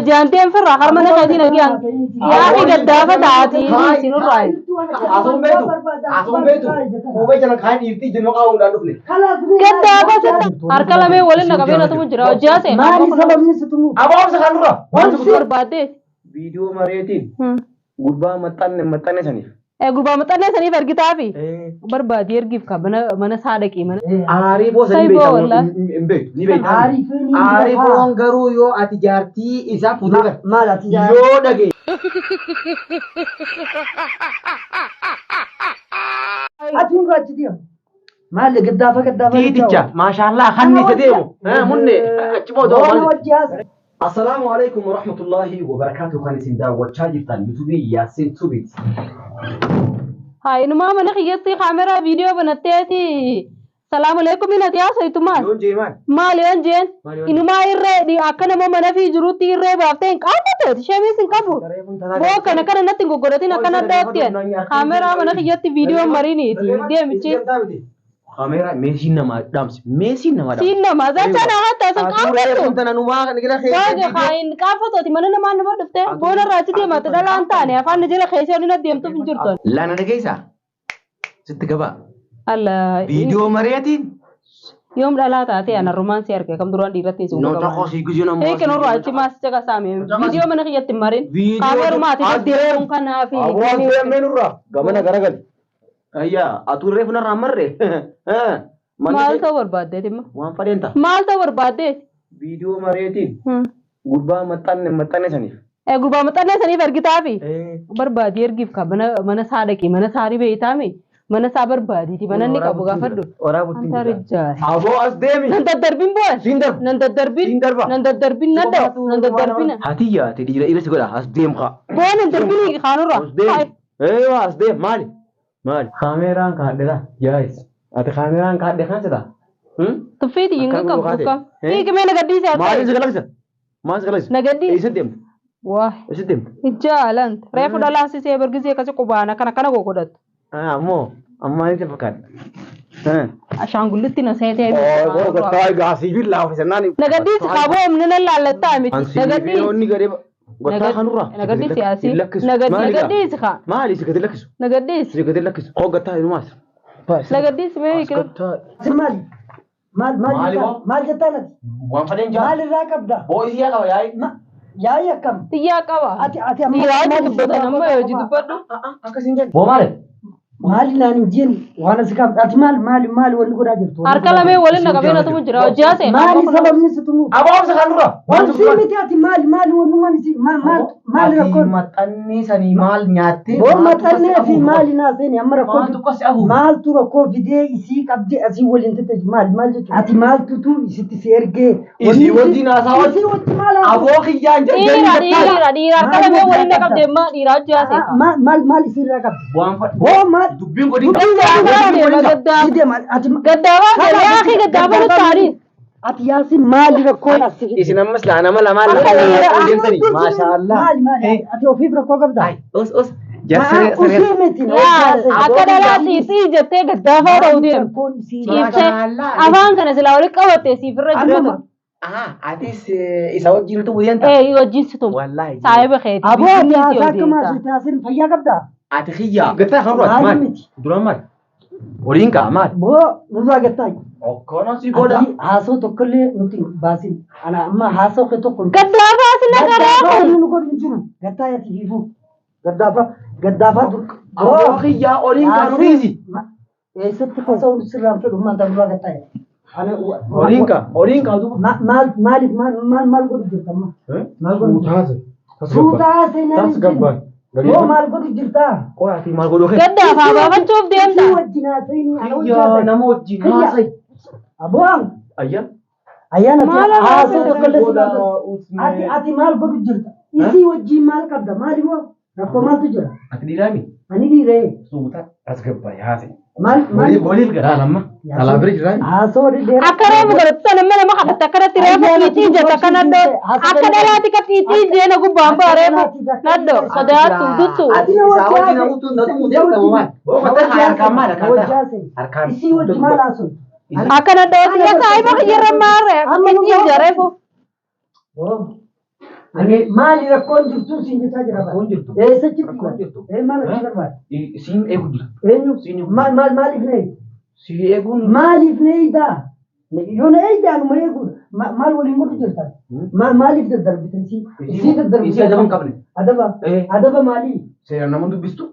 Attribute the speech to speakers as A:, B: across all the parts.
A: Jaanteen firraa harma na keetiin argiyan. Yaa gaddaafa taatii sinurraa.
B: Asuun beektu. Asuun beektu. Kophee jala kaan dhiirtii jennoo qaawuudhaan dhufne.
A: Gaddaafa sitta. Harka lamee waliin na qabee na tumu jira. Hojii haasee.
C: Maali sababni si tumuu?
B: Abaabsa kan dura.
A: Wanti barbaadde.
B: Viidiyoo mareetiin gurbaa maxxanne maxxanne saniif.
A: Gurbaa maxxannee saniif ergitaafi. Barbaadii ergiif ka mana isaa dhaqii mana.
B: Aarii boo sanii
A: Saayiboo
B: beektaa
A: wallaahi.
B: hin beektu ni beektaa.
C: Aarii fi ni
B: Aarii boon garuu yoo ati jaartii isaa fuutee gara.
C: Maal ati
B: Yoo dhagee.
C: Ati nurraa achi deemu. Maali gaddaafa gaddaafa.
B: Tiiticha maashaallaa kan isa deemu. Munne achi booda
C: Boona
B: maal.
C: wajji haasa.
B: Assalaamu alaikum warahmatullahi wabarakaatuh kan isin daawwachaa jirtan yuutuubii Yaasiin Tubiit.
A: Haa inumaa mana kiyyatti kaameraa viidiyoo banatteeti. Salaamu alaikum ati haasoftu maal?
B: Yoon jee maal?
A: Maal yoon jeen?
B: Maal yoon
A: Inumaa irree akka nama mana fi jirutti irree baaftee hin qaanfatu. Isheenis hin qabu. Boo kana kana natti hin goggodatin akkana addaatti. Kaameraa mana kiyyatti viidiyoo mariiniiti. Deemichi.
B: Kaameraa meesiin namaa dhaamsi. Meesiin namaa dhaamsi.
A: Siin nama zacha na hatta sun qaanfatu.
B: Tana numaa kan gila
A: Booga kaayin qaanfatooti mana namaa nama dhufte boona irraa achi deemate dhalaan taane afaan na jala keessee oli na deemtuuf hin jirtu.
B: Laana dhageessaa? Sitti gabaa.
A: Alla
B: Viidiyoo mareetiin.
A: yoom dhalaa taate ana romaansii arge kam duraan dhiirratti sun
B: No tokko si gujuu namaa.
A: Eekin irraa achi maas jaqa saame viidiyoo mana kiyyatti hin marin
B: Viidiyoo-
A: kaameerumaati
B: As
A: deddeemuun kanaa fi
B: Aboo as deemee nurra. Gamana garagali. Ayyaa atuu reefu narraa marre.
A: Maal ta'uu barbaaddeeti immoo
B: Waan fadheen ta'a.
A: maal ta'uu barbaaddeeti.
B: Viidiyoo mareetiin gurbaa maxxanne maxxanne saniif.
A: Gurbaa maxxannee saniif ergitaafi barbaadii ergiif ka mana isaa dhaqi mana isaa ribeeytaami mana isaa barbaadiiti mana inni qabu gaafadhu.
B: Waraabuttiin
A: Anta
B: jira.
A: rijjaal.
B: Aboo as deemi.
A: Nan daddarbin bu'an.
B: Siin darba.
A: Nan daddarbin.
B: Siin darba.
A: Nan daddarbin nan dhawu. Nan daddarbin.
B: Hatiyyaa ati dhiira dhiira si godha as deem kaa.
A: Boo nan darbin kaanurra.
B: As deem. Eewa as deem maali? Maali? Kaameeraan kaadhe jaayis. Ati kaameeraan kaadhe kan sita?
A: Tuffiiti hin
B: Akkam
A: qabu
B: gogaate?
A: dukkam. Hiiki mee nagaddiisi haa
B: Maaliin
A: ta'e.
B: si galaksisa? Maal si galaksisa?
A: Nagaddiisi.
B: Eessa deemta?
A: Waa.
B: Eessa deemta?
A: Ijaalan. Reefu dhalaan sisee bargisee akkasi qubaana kana kana gogodhattu.
B: Ammoo ammaa ni fakkaata.
A: Ashaangullitti na seetee.
B: Oo gottaa gaasii billaa ofiisannaan.
A: Nagaddiisi kaaboo humna nan laallattaa miti. Nagaddiisi.
B: Inni gadee gottaa kanurraa.
A: Nagaddiisi asii. Nagaddiisi kaa.
B: Maali si gadi lakkisu?
A: Nagaddiisi.
B: Si gadi lakkisu. Koo gattaa hinumaas.
A: Nagaddiisi mee hiikira.
C: Si maali? Maal maal
B: Maali
C: jettaan?
B: moo?
C: Maal jettaan ati?
B: Waan fadheen jaa.
C: Maal irraa qabda?
B: Boo'isii yaa qaba yaa'i.
C: Yaa'ii akkam?
A: Xiyyaa qaba.
C: Ati ati amma
A: Dhiiraa hojii
C: maal
A: dubbatan
C: sirraa
A: amma
C: qabda?
A: hojii dubbadhu.
B: Akkasiin jedhu. Boo maali?
C: Maali naan hin jeen waan asi qabda. Ati maal maali maali wanni godhaa jirtu?
A: Harka lamee waliin na qabee na tumu jira. Hojii haasee.
C: Maali sababni si tumuu?
B: Abaabsa kanurraa.
C: Wanti miti ati maali maali wannumaan si maal maal maali rakkoon?
B: Maxxanni sanii maal nyaattee?
C: Boo maxxannee fi maali naa seeni amma rakkoo
B: Maaltu qasi afuufu?
C: maaltu rakkoo fidee isii qabdee asii waliin tatte maal maal jechuudha? Ati maaltu tu isitti si ergee?
B: Isii wajjin haasawaa-
C: Isii wajjin maal haasawaa?
B: Aboo kiyyaan
A: Dhiira dhiira dhiira harka lamee waliin na qabdee amma dhiira hojii haasee.
C: Maal maal maal isirraa qabdi?
B: Waan fadhe.
C: Boo maal?
B: Dubbiin godhin.
A: Gaddaafaa deema gaddaafaa.
C: Ni deema ati
A: Gaddaafaa deema yaa akhi gaddaafaa nutti taanii.
C: ati yaasin maali rakkoon as si fide?
B: Isin ammas laa nama lamaan
A: Akka dhiira-
B: lama deemtanii. Maashaallah.
C: Maali maali ati ofiif rakkoo qabdaa?
B: Os os. Jarsee
C: Usii miti.
A: Yaa akka dhalaa xiixii jettee gaddaafaa ta'uu deemu.
C: Rakkoon isii.
A: Ciibsee afaan kana silaa walitti qabattee siif irra jira.
B: Aha atis isa wajjin utuu deemta.
A: Ee wajjin si tumu.
B: Wallaahi.
A: Saahiba keeti.
C: Aboo ati haasaa akka maasii yaasin fayyaa qabdaa?
B: Ati kiyyaa. Gattaa kan
C: Maali
B: maali?
C: miti?
B: Duraan maali? Horiin kaa maali?
C: Boo nurraa gattaa.
B: Okkona si godha.
C: Ati haasoo tokkollee nuti hin baasin. Ana amma haasoo kee tokko hin
A: Gaddaafaa si naqaree
C: Gaddaafa
A: kun.
C: nu godhu hin jiru. Gattaa ati hiifuu. Gaddaafa gaddaafa dur.
B: Aboo kiyyaa horiin kaa nu dhiisi.
C: Eessatti haasa'uun sirraan fedhu maal ta'u nurraa gattaa ati. Ana
B: Horiin kaa horiin kaa duuba.
C: maal maaliif maal maal maal godhu jirta amma? Maal godhu jirta? Suutaa seenaa hin jiru. Boo maal godhu jirta?
B: Qoraati maal godhu kee?
A: Gaddaafaa baafachuuf deemta.
C: Isii wajjin haasa'inii ana wajjin
B: Kiyyaa
C: haasa'in.
B: nama wajjin haasa'i.
C: Aboo
B: Ayyaa.
C: ayyaana
A: Maal
C: haasoo tokkollee
B: Godha
C: sirraa fedhu. Ati ati maal godhu jirta? Isii wajjin maal qabda? Maal immoo rakkoo maaltu jira?
B: Ati dhiiraami?
C: Ani dhiiree.
B: Suuta tasgabbaa'ee haasa'e.
C: Maal maal?
B: Waliif garaa lamma. Alaa bira jiraa.
C: Haasoo dhedheeraa.
A: Akka reefu godhatu sana mana nama kadhatte akkanatti reefu xiixii jette akka nadhoo akka dhalaatti ka xiixii jeena gubbaan ba'a reefu nadhoo sodaattu duttu.
C: Ati na
B: Isaa
C: wajjin
B: wajjin namuutu natumu deemta maal? Boqotaa harkaan maal harkaan harkaan.
C: Isii wajjin maal haasoo?
A: Akka nadhoo xiyya saahiba kiyyarra maarre xiixii jee reefu.
C: Ani maali rakkoon jirtu siin jechaa jira.
B: Rakkoon jirtu.
C: Eessa jirtu?
B: Rakkoon jirtu.
C: Maal achi barbaada?
B: Siin eegu jira.
C: Eenyu?
B: Siin eegu.
C: Maal maal maaliif na eegdu?
B: Si eeguun.
C: Maaliif na eegdaa? Yoo na eegde anuma eegu maal waliin godhu jirta? Maaliif daddarbitan si? Isii daddarbitan.
B: Isii adaba hin qabne.
C: Adaba. Adaba maalii?
B: Seeraan nama dubbistu.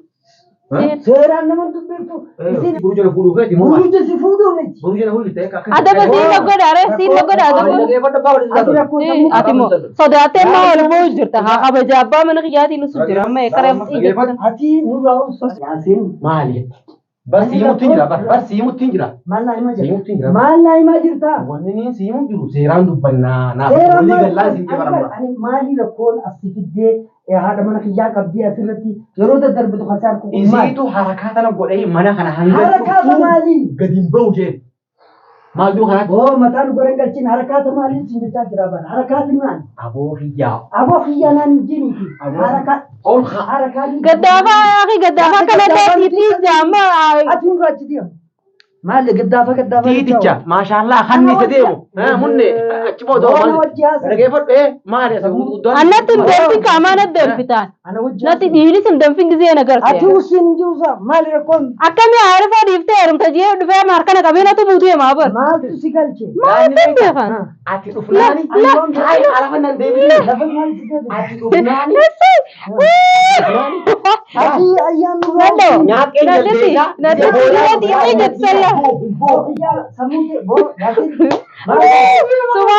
C: Seeraan nama dubbiftu. Isiin
B: Guruu jala fuudhuu feeti moo maal?
C: guruuja si fuudhuu miti.
B: Guruu jala fuudhuu ta'e akka.
A: Adaba siin godha ree siin godha adaba.
C: Ati rakkoo sammuu
A: Ati moo sodaattee maa ol ba'u jirta haa kabaja abbaa mana kiyyaatiin nusu jira amma ekaree jirta.
C: Ati nurraa obsa. Yaasiin
B: Maali? Bar siimutti hin jira. Bar siimutti hin jira.
C: maal naa himaa jirta?
B: Siimutti hin jira.
C: Maal naa himaa jirta?
B: Wanni niin siimu jiru seeraan dubbannaa. Naaf
C: Seeraan
B: walii
C: maal
B: gallaa siin jira
C: ani ani maali rakkoon as si fiddee haadha mana kiyyaa qabdee asirratti yeroo daddarbitu kan isaan kun maali?
B: Isiitu harakaa tana godhee mana kana hanga
C: Harakaata
B: dhuftuu
C: maalii?
B: gadi hin ba'u jeen. Maal duu kanatti?
C: Boo mataan goran galchiin harakaata maalii siin jechaa jira bara. Harakaati maali?
B: Aboo hiyyaa.
C: Aboo kiyyaa naan hin jiniiti.
B: Aboo.
C: Harakaa
B: Ol haa.
C: harakaati.
A: Gaddaafa akhi gaddaafa kana ta'e jaama.
C: Ati nurraa achi deemu. Maali gaddaafa gaddaafa.
B: Tiiticha maashaallah hanni isa deemu. Munne achi booda
C: Boo na
B: maal?
C: wajji haasa.
B: Dhageeffadhu maali asa guddaan.
A: Annatti hin danfin qaamaa natti danfitaan.
C: Ana wajji
A: Natti dhiiris hin danfin gisee na
C: Ati
A: garse.
C: usiin hin jiru saa maali rakkoon?
A: Akkamii aarifaa dhiiftee heerumta jee dhufee amma harkana qabee natu buutu himaa bar.
C: Maaltu si galche?
A: Maal hin beekan?
B: Ati dhufnaani. Taa'ee alafa nan deebisee.
C: Lafa maal si deebise?
B: Ati dhufnaani.
C: Ati ayyaan nurraa
A: Nallo.
B: Nyaaqee
A: Nalli
B: jaldeessaa.
A: nalli dhiirri jetsalla.
C: Boo iyyaa sammuu kee boo yaasin.
A: Suma.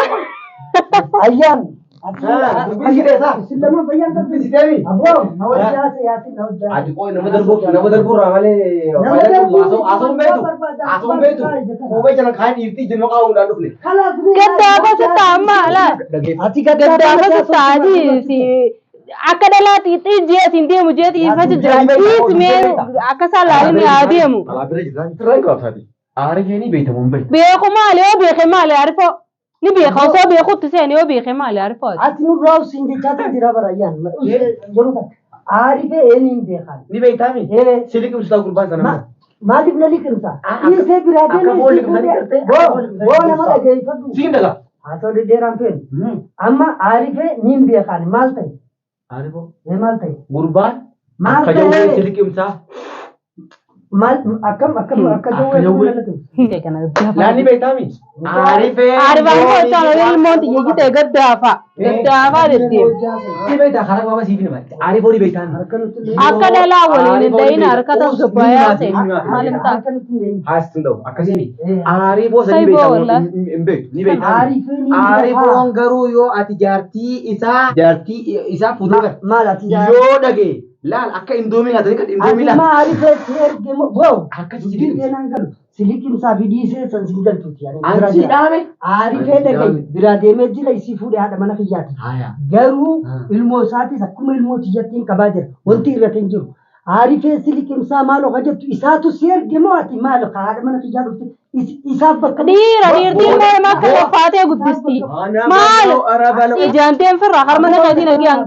C: Ayyaan. Ati
B: Dubbisi
C: isin lama fayyaan qabdu.
B: Dubbisiteemi.
C: Aboo na wajji haasa yaasin na wajji haasa.
B: Ati qoy nama darbuu nama darbuu irraa malee
C: Nama darbuu
B: haasa'uun beektu haasa'uun beektu kophee jala kaan dhiirtii jennoo qaawuudhaan dhufne.
C: Kalaas
A: Gaddaafa sitta amma ala.
B: Dhageeffadhu.
C: Ati
A: Gaddaafa sitta adii si akka dhalaa xiixii jee siin deemu jee xiifatu jira. Dhiis mee akka isaan laalini haa deemu.
B: Alaa bira jirtaan irraa hin gabaabsaati. Aarifee ni beektamu hin beektu.
A: Beeku maali yoo beeke maali arifoo? Ni beeka osoo beekutti seeni yoo beeke maali arifoo?
C: Ati nurraa usiin jechaa jira bara ayyaan. Yeroo takka. Aarifee eenyu hin beekan.
B: Ni beektaami.
C: Ee
B: Si liqimsitaa gurbaan sana
C: Ma- Maaliif na liqimsa?
B: Ah,
C: Dhiisee biraa
B: akka
C: deemee
B: foon
C: isii
B: liqimsanii
C: fuudhee.
B: gartee,
C: Boo
B: akka foon liqimsanii
C: boo nama
B: liqimsaa.
C: dhageeffadhu.
B: Siin dhagaa.
C: Haasoo dhedheeraan feenu. Amma aarifee ni hin beekan maal ta'e?
B: Aarifoo.
C: Mee maal ta'e?
B: Gurbaan
C: Maal
B: akka jawwee si
C: ta'e?
B: liqimsaa.
C: Maal akkam akkam akka
B: Akka
C: jawwee
B: jawwee.
C: na liqimsa?
B: Laan ni beektaami. Aarifee.
A: Arifaan kochaan ilmoon xiyyite gaddaafa. Gaddaafa deddeemu.
B: Ni beektaa karaa baaba siif hima. Aarifoo ni beektaami.
C: Harka nutti hin
A: Akka dhalaa waliin hin ta'in harka tasgabbayaa seeni. Maaliif ta'a?
C: Harka nutti hin deemu.
B: Haastiin ta'u akkasiin.
C: Eh,
B: Aarifoo sanii
A: Saayiboo
B: beektamu
A: wallaahi.
B: hin beektu ni beektaami.
C: Aarifee ni hin beekan.
B: Aarifoon garuu yoo ati jaartii isaa jaartii isaa fuutee gara.
C: Maal ati jaa-
B: Yoo dhagee laal akka indoomii nyaatanii kan indoomii
C: Ati
B: laal.
C: maa aarifee si erge moo boo
B: Akka si
C: dubbiin
B: liqimsa.
C: seenaan galu si liqimsaa fi dhiisee san sin galtuuti. Ani bira
B: Ansi
C: jira.
B: dhaame.
C: Aarifee dhagaye biraa deemee jira isii fuudhee haadha mana kiyyaati.
B: Haaya.
C: Garuu
B: Ah.
C: ilmoo isaatis akkuma ilmoo tiyyattiin qabaa jira. Wanti irratti hin jiru. Aarifee si liqimsaa maal oka jettu isaatu si erge moo ati maal oka haadha mana kiyyaa dhufte isaaf bakka
A: Dhiira dhiirtiin maal akka laffaatee guddisti. Maal? Ijaan firraa harma naqatiin argiyan.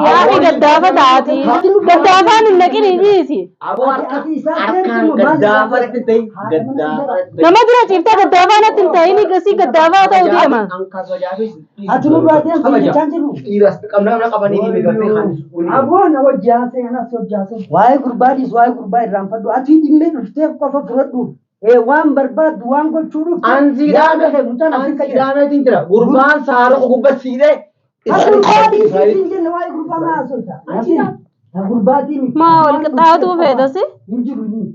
A: Yaaqi gaddaafa taati. Gaddaafaan hin naqin dhiisi.
B: Aboo harka harkaan gaddaafa irratti ta'e gaddaafa.
A: Nama bira ciiftee gaddaafaa natti hin ta'in gasii gaddaafaa ta'uu deema.
C: Ati nurraa deemtu jechaa jiru.
B: Dhiiras qabna qabna qabanii ni beekamtee kan.
C: Aboo na wajji haasa'e anas wajji haasa'e. Waa'ee gurbaadhis waa'ee gurbaa irraanfadhu. Ati dhimmee dhuftee qofa fudhadhu. Waan barbaaddu waan gochuu dhufte.
B: Ansi dhaame
C: Mucaan
B: ansi
C: Afrika jira.
B: dhaameetiin jira. Gurbaan saara gubbasiidhee.
C: Ati gurbaatiin siin jenne waa'ee gurbaa maa haasofta? Ati gurbaatiin.
A: Maa wal qixxaatuu feetasi?
C: Hin jiru inni.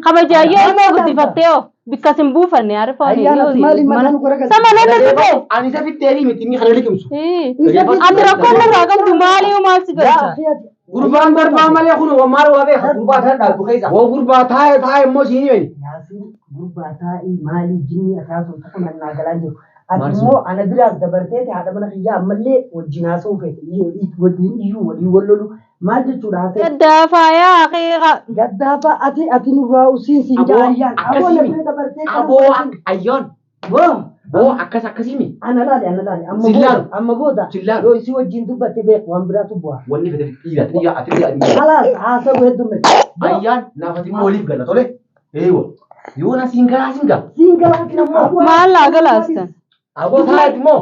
A: Kabajaayyoo ilmoo guddifattee hoo bikka sin buufanne arifoo
C: Ayyaana ati maaliif mataan nu garagalcha?
A: Sama namni dhufe.
B: Ani isa fitteerii miti inni kana liqimsu.
A: Ati rakkoon irraa qabdu maaliif maal si galcha?
B: Gurbaan darbaa malee kun maal waa beeka gurbaa tan dhaaltu keessa. Woo gurbaa taa'e taa'e immoo siin himani.
C: Yaasiin gurbaa taa'ii maalii jinni akaasuu tokko nannaa galaa jiru. Ati immoo ana biraas dabarteeti haadha mana kiyyaa ammallee wajjin haasa'uu feete. Wajjin iyyuu waliin wal lolu maal jechuudha haasa'e.
A: Gaddaafaa yaa aqiiqa.
C: Gaddaafa ati ati nurraa usiin siin
B: Aboo,
C: jaayyaan. Aboo
B: akkasii
C: na bira dabartee
B: Aboo ayyoon.
C: Boo
B: Boo akkas akkasii
C: ana laale ana laale amma
B: Sin
C: booda
B: laalu.
C: amma booda
B: Sin laalu.
C: yoo isii wajjin dubbatte beeku waan biraatu bu'a.
B: Wanni fedhe dhiira dhiira ati dhiira.
C: Kalaas haasa'u heddummeessa.
B: Ayyaan naaf ati immoo waliif gala tole. Eewa. Yoo na siin galaa siin gala.
C: Siin galaati
A: Maal laa galaastan?
B: Aboo taa'eeti moo?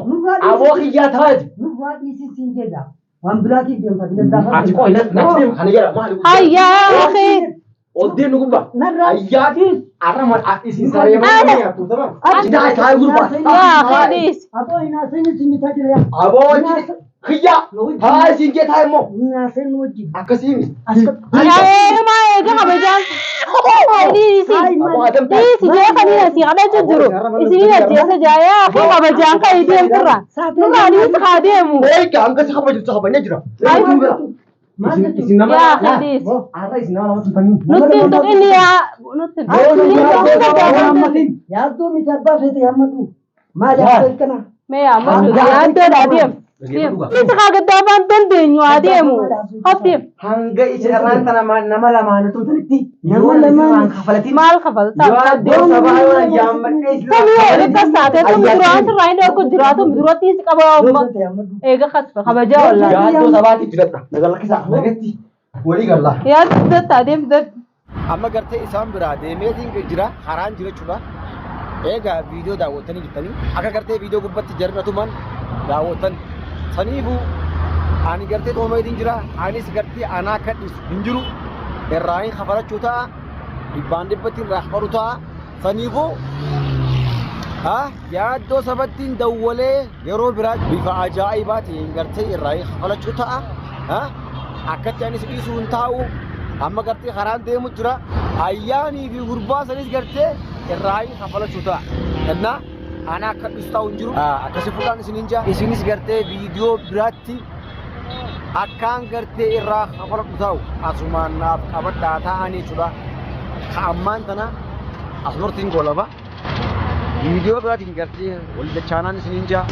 B: Aboo kiyyaa taa'eeti.
C: Nurraa dhiisii siin jedha. Waan biraatiif deemta biladdaa.
B: Ati qoy natti deemu kana jedha maali?
A: Hayyaa akhi.
B: Ol deemnu gubbaa.
C: Narraa
B: Ayyaati arra mal isin saree maal nyaattu tamam. Achi taa'e taa'e gurbaa.
A: Yaa akhi dhiis.
C: Aboo hin haasa'in siin bitaa jira.
B: Aboo wajjin kiyyaa taa'e siin jee taa'e immoo
C: Hin haasa'in wajjin.
B: akkasii miti.
C: As
A: Yaa eega kabajaan. Dhiisi.
B: Aboo adam taa'e.
A: Dhiisi jee kaniin asii kadhachuu jiru. Isiniin ajjeesa jaa yaa akhi kabajaan ka'ii deemturra. Nurraa dhiisi haa deemu.
B: Eega hanga si kabaju si kabajna jira. Isin nama
A: Yaa akhi dhiisi.
B: Arra isin nama lamatti tufanii.
A: Nutti hin tuqin yaa nutti hin tuqin.
C: Yaaddoo miti abbaa feete yaammadhu. Maali haasa'in kana?
A: Mee yaa maddu yaaddoodha adeemu. Dhiisi haa gaddaafaan dandeenyu adeemu. Hop deem.
B: Hanga isin irraan tana nama lamaan tumtanitti
C: Nama lamaan.
B: kafalatiin.
A: Maal kafaltaa?
B: Yaaddoo sabaa yoo yaammadhee isin
A: Tumi eega taate tumi duraan sirraa hin dhorku jiraatu duratti si qaba amma. Eega kasfa kabajaa wallaahi.
B: Yaaddoo sabaatiif filadha. Nagalakkisaa nagatti walii gallaa.
A: Yaaddu datta adeemu datta.
D: Amma gartee isaan biraa deemeetiin jira karaan jira jechuudha. Egaa viidiyoo daawwattanii jirtanii akka gartee viidiyoo gubbatti jarratuman daawwattan. Saniifuu ani gartee xoomeetiin jira anis gartee anaa akka dhiisu hin jiru irraa hin kafalachuu ta'a dhibbaan dhibbatti irraa kafalu ta'a. Saniifuu yaaddoo sabattiin dawwalee yeroo biraa bifa ajaa'ibaatiin gartee irraa hin kafalachuu ta'a. Akkatti anis dhiisuu hin taa'u. Amma gartee karaan deemu jira. Ayyaanii fi gurbaa sanis gartee irraa hin kafalachuu ta'a. Innaa ana akka dhiisu taa'u hin jiru. Akkasi fuudhaan isiniin jaa. Isinis gartee viidiyoo biraatti akkaan gartee irraa kafaladhu taa'u asumaan naaf qabadhaa ta'anii jechuudha. Ka ammaan tana asumatti goolaba. Viidiyoo biraatiin gartee wal dachaanaan isiniin jaa.